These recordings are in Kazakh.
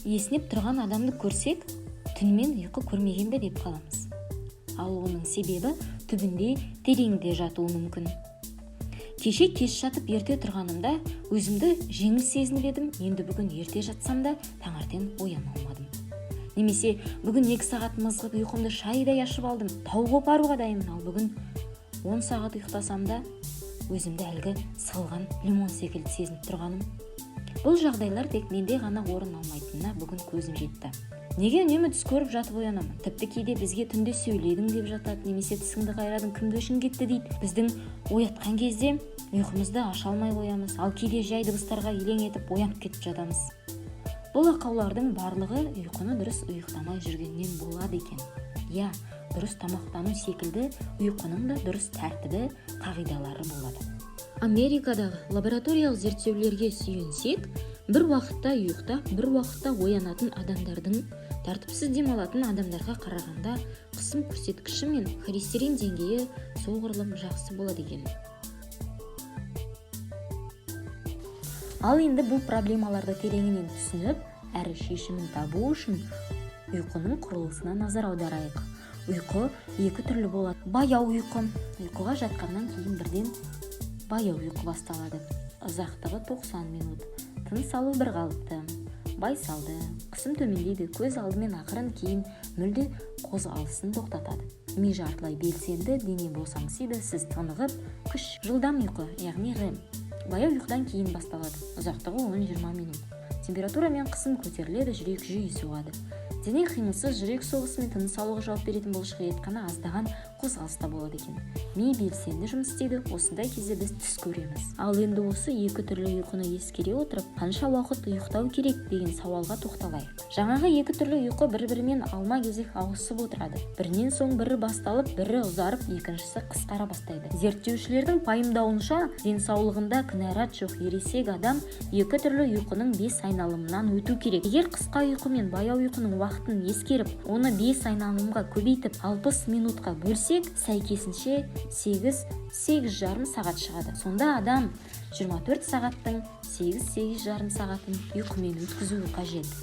Есінеп тұрған адамды көрсек, түнімен ұйқы көрмеген бе деп қаламыз. Ал оның себебі түбінде тереңде жатуы мүмкін. Кеше кеш жатып ерте тұрғанымда өзімді жеңіл сезініп едім, енді бүгін ерте жатсам да таңертең ояна алмадым. Немесе бүгін 2 сағат мызғып ұйқымды шайдай ашып алдым, тау қопаруға дайынмын, ал бүгін 10 сағат ұйықтасам да өзімді әлгі сығылған лимон секілді сезініп тұрғаным. Бұл жағдайлар тек менде ғана орын алмайтынына бүгін көзім жетті. Неге үнемі түс көріп жатып оянамын? Тіпті кейде бізге түнде сөйледің деп жатады, немесе тісіңді қайрадың, кімді өшің кетті дейді. Біздің оятқан кезде ұйқымызды аша алмай қоямыз, ал кейде жай дыбыстарға елең етіп оянып кетіп жатамыз. Бұл ақаулардың барлығы ұйқыны дұрыс ұйықтамай жүргеннен болады екен. Иә, дұрыс тамақтану секілді ұйқының да дұрыс тәртібі, қағидалары болады. Америкадағы лабораториялық зерттеулерге сүйенсек, бір уақытта ұйықтап, бір уақытта оянатын адамдардың тәртіпсіз демалатын адамдарға қарағанда қысым көрсеткіші мен холестерин деңгейі соғұрлым жақсы болады екен. Ал енді бұл проблемаларды тереңінен түсініп, әрі шешімін табу үшін ұйқының құрылысына назар аударайық. Ұйқы екі түрлі болады. Баяу ұйқы. Ұйқыға жатқаннан кейін бірден баяу ұйқы басталады. Ұзақтығы 90 минут. Тыныс алу бір қалыпты. Байсалды, қысым төмендейді, көз алдымен ақырын, кейін мүлде қозғалысын тоқтатады. Ми жартылай белсенді, дене босаңсиды, сіз тынығып, күш. Жылдам ұйқы, яғни REM. Баяу ұйқыдан кейін басталады. Ұзақтығы 10-20 минут. Температура мен қысым көтеріледі, жүрек жиі соғады. Дене қимылсыз, жүрек соғысы мен тыныс алуға жауап беретін бұлшық ет қана аздаған қозғалыста болады екен. Ми белсенді жұмыс істейді, осындай кезде біз түс көреміз. Ал енді осы екі түрлі ұйқыны ескере отырып, қанша уақыт ұйықтау керек деген сауалға тоқталайық. Жаңағы екі түрлі ұйқы бір-бірімен алма-кезек ауысып отырады. Бірінен соң бірі басталып, бірі ұзарып, екіншісі қысқара бастайды. Зерттеушілердің пайымдауынша, денсаулығында кінәрат жоқ ересек адам екі түрлі ұйқының 5 айналымынан өту керек. Егер қысқа ұйқы мен баяу ұйқының уақытын ескеріп, оны 5 айналымға көбейтіп 60 минутқа бөлсек, сәйкесінше 8-8,5 сағат шығады. Сонда адам 24 сағаттың 8-8,5 сағатын ұйқымен өткізуі қажет.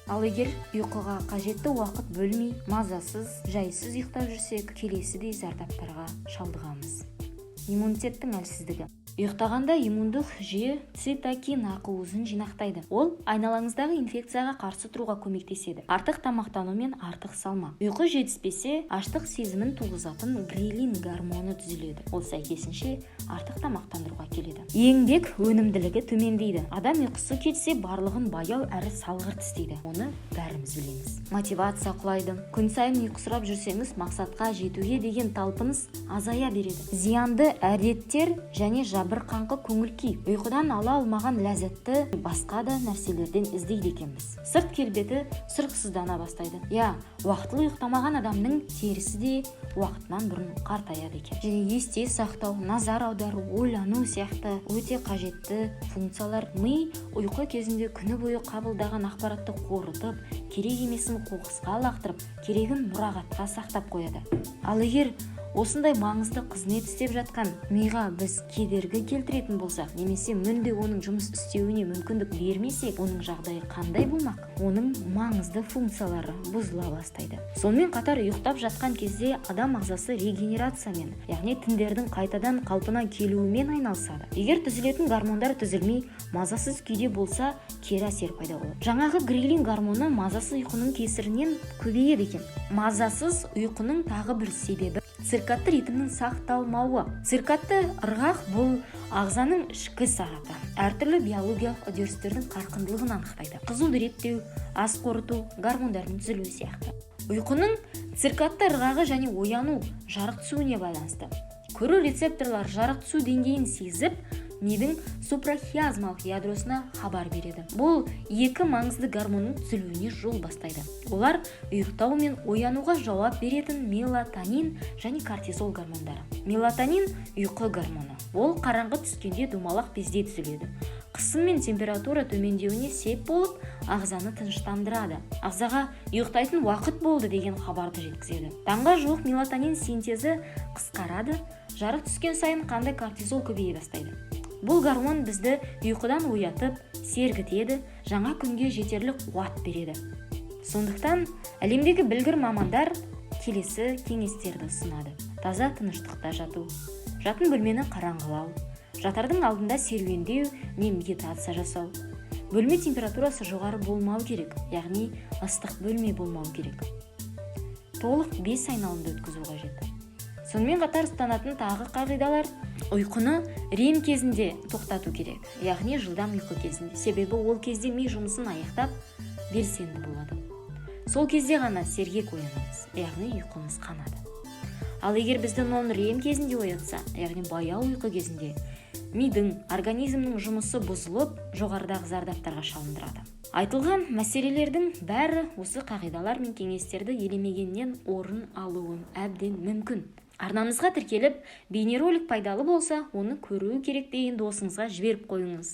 Ал егер ұйқыға қажетті уақыт бөлмей, мазасыз, жайсыз ұйықтап жүрсек, келесідей зардаптарға шалдығамыз. Иммунитеттің әлсіздігі. Ұйықтағанда иммундық жүйе цитокин ақуызын жинақтайды. Ол айналаңыздағы инфекцияға қарсы тұруға көмектеседі. Артық тамақтану мен артық салмақ. Ұйқы жетіспесе, аштық сезімін туғызатын грелин гормоны түзіледі. Ол сәйкесінше артық тамақтандыруға келеді. Еңбек өнімділігі төмендейді. Адам ұйқысы келсе, барлығын баяу әрі салғырт істейді. Оны бәріміз білеміз. Мотивация құлайды. Күн сайын ұйқысырап жүрсеңіз, мақсатқа жетуге деген талпыныс азая береді. Зиянды әдеттер және жабырқаңқы көңіл күй. Ұйқыдан ала алмаған ләззатты басқа да нәрселерден іздейді екенбіз. Сырт келбеті сұрықсыздана бастайды. Я, уақытылы ұйықтамаған адамның терісі де уақытынан бұрын қартаяды екен. Және есте сақтау, назар аудару, ойлану сияқты өте қажетті функциялар. Ми ұйқы кезінде күні бойы қабылдаған ақпаратты қорытып, керек емесін қоқысқа лақтырып, керегін мұрағатқа сақтап қояды. Ал егер осындай маңызды қызмет істеп жатқан миға біз кедергі келтіретін болсақ, немесе мүлде оның жұмыс істеуіне мүмкіндік бермесек, оның жағдайы қандай болмақ? Оның маңызды функциялары бұзыла бастайды. Сонымен қатар ұйықтап жатқан кезде адам ағзасы регенерациямен, яғни тіндердің қайтадан қалпына келуімен айналысады. Егер түзілетін гормондар түзілмей, мазасыз күйде болса, кері әсер пайда болады. Жаңағы грелин гормоны мазасыз ұйқының кесірінен көбейеді екен. Мазасыз ұйқының тағы бір себебі циркадты ритмнің сақталмауы. Циркадты ырғақ бұл ағзаның ішкі сағаты. Әртүрлі биологиялық үдерістердің қарқындылығын анықтайды. Қызуды реттеу, ас қорыту, гормондардың түзілуі сияқты. Ұйқының циркадты ырғағы және ояну жарық түсуіне байланысты. Көру рецепторлары жарық түсу деңгейін сезіп, Мидың супрахиазмалық ядросына хабар береді. Бұл екі маңызды гормонның түзілуіне жол бастайды. Олар ұйықтау мен оянуға жауап беретін мелатонин және кортизол гормондары. Мелатонин – ұйқы гормоны. Ол қараңғы түскенде домалақ безде түзіледі. Қысым мен температура төмендеуіне сеп болып, ағзаны тыныштандырады. Ағзаға ұйықтайтын уақыт болды деген хабарды жеткізеді. Таңға жуық мелатонин синтезі қысқарады. Жарық түскен сайын қанда кортизол көбейе бастайды. Бұл гормон бізді ұйқыдан оятып, сергітеді, жаңа күнге жетерлік қуат береді. Сондықтан әлемдегі білгір мамандар келесі кеңестерді ұсынады: таза тыныштықта жату, жатын бөлмені қараңғылау, жатардың алдында серуендеу не медитация жасау. Бөлме температурасы жоғары болмау керек, яғни ыстық бөлме болмау керек. Толық 5 айналымды өткізу қажет. Сонымен қатар ұстанатын тағы қағидалар: ұйқыны REM кезінде тоқтату керек, яғни жылдам ұйқы кезінде, себебі ол кезде ми жұмысын аяқтап, белсенді болады. Сол кезде ғана сергек оянамыз, яғни ұйқымыз қанады. Ал егер бізді non-REM кезінде оятса, яғни баяу ұйқы кезінде, мидың, организмнің жұмысы бұзылып, жоғарыдағы зардаптарға шалындырады. Айтылған мәселелердің бәрі осы қағидалар мен кеңестерді елемегеннен орын алуы әбден мүмкін. Арнамызға тіркеліп, бейнеролик пайдалы болса, оны көру керек деген досыңызға жіберіп қойыңыз.